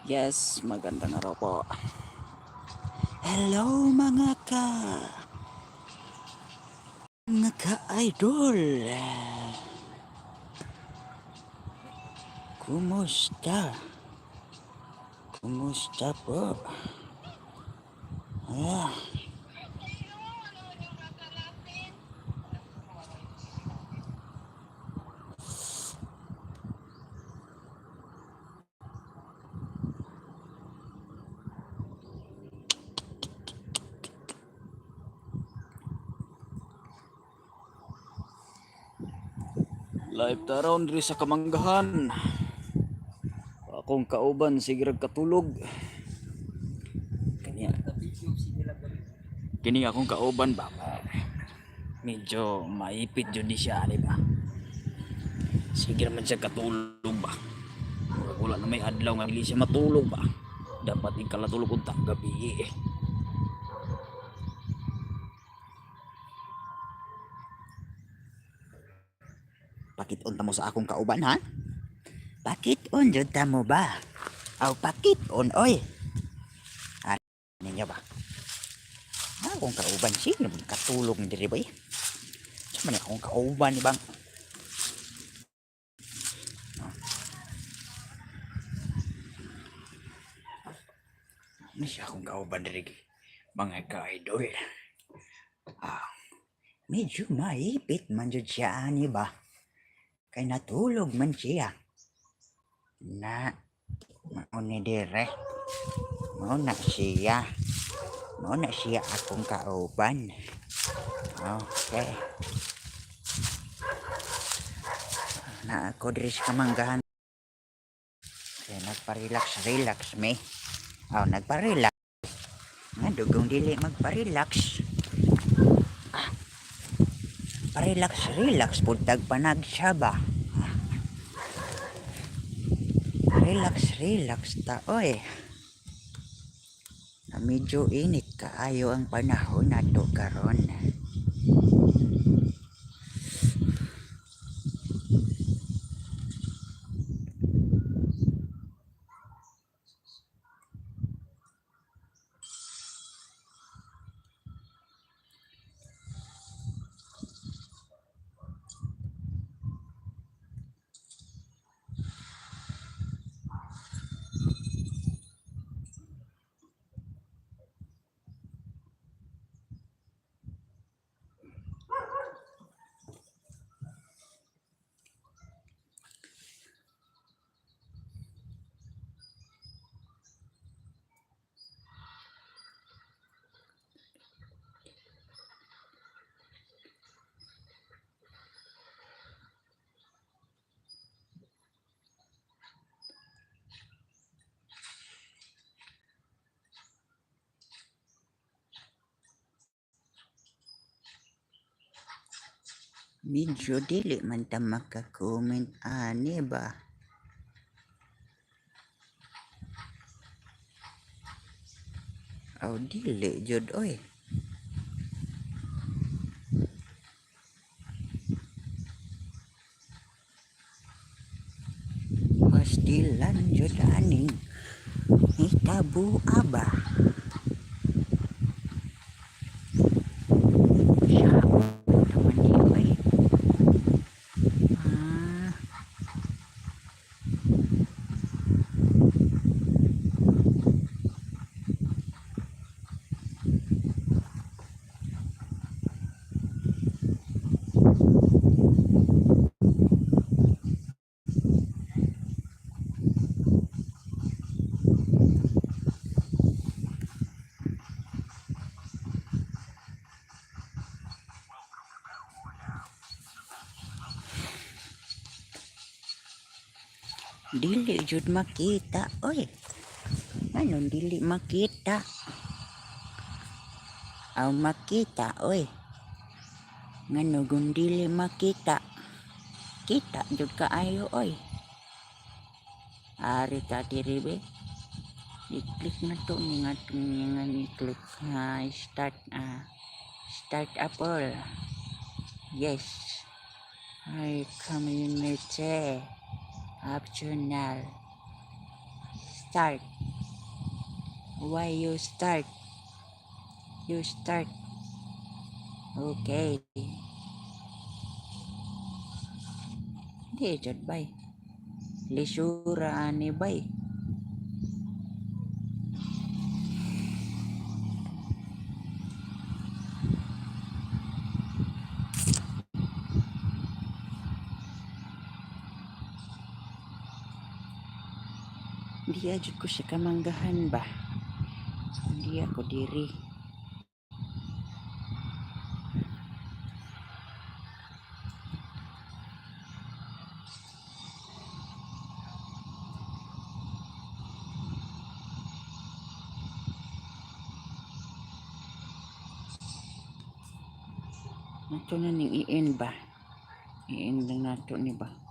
Yes, magandang araw po. Hello, mga ka-idol. Kumusta? Kumusta po? Ah, live ta ron diri sa Kamanggahan. Akong kauban sige rag katulog. Kani kini akong kauban ba? Medyo maipit jud ni siya, di ba? Sige naman siya katulog ba? Murag wala na may adlaw nga dili siya matulog ba? Dapat ikalatulog unta gabi eh. Pakit-on ta mo sa akong kauban, ha? Pakit-on jud ta mo ba? Aw, pakit-on oy. Ah, ninyo ba? Akong kauban sige naman katulog ni diri boy. Sa man akong kauban ni bang? Ano siya akong kauban diri, mga ka-idol? Ah, medyo maipit man jud siya ani ba? Kay natulog man siya. Na, mao ni dire. Mao na siya. Mao na siya akong kauban. Okay. Na ako diri sa Kamanggahan. Kaya nagpa-relax, relax me. Aw, nagpa-relax. Nga dugong dili magpa-relax. Ah, pa-relax, relax pud tag panagsa ba. Ah. Relax, relax ta oy. Na medyo init kaayo ang panahon nato karon. Medyo dili man ta maka-comment ani ba. Aw, dili jud oy. Pastilan jud aning hitabo ba. Siya naman di oy. Ah. Dili jud makita oy. Nganong dili makita? Aw, makita oy. Ngano kung dili makita? Kita jud kaayo oy. Ari ta diri be. I-click na to ni nga nga i-click nga start, ah, start Apple. Yes. Ay, community optional. Start? Why you start? You start. Okay. Di jud, bay. Lisura ani, bay. Di jud ko siya kamanggahan ba. Hindi ako diri. Nato na ning i-end ba? I-end lang nato ni ba?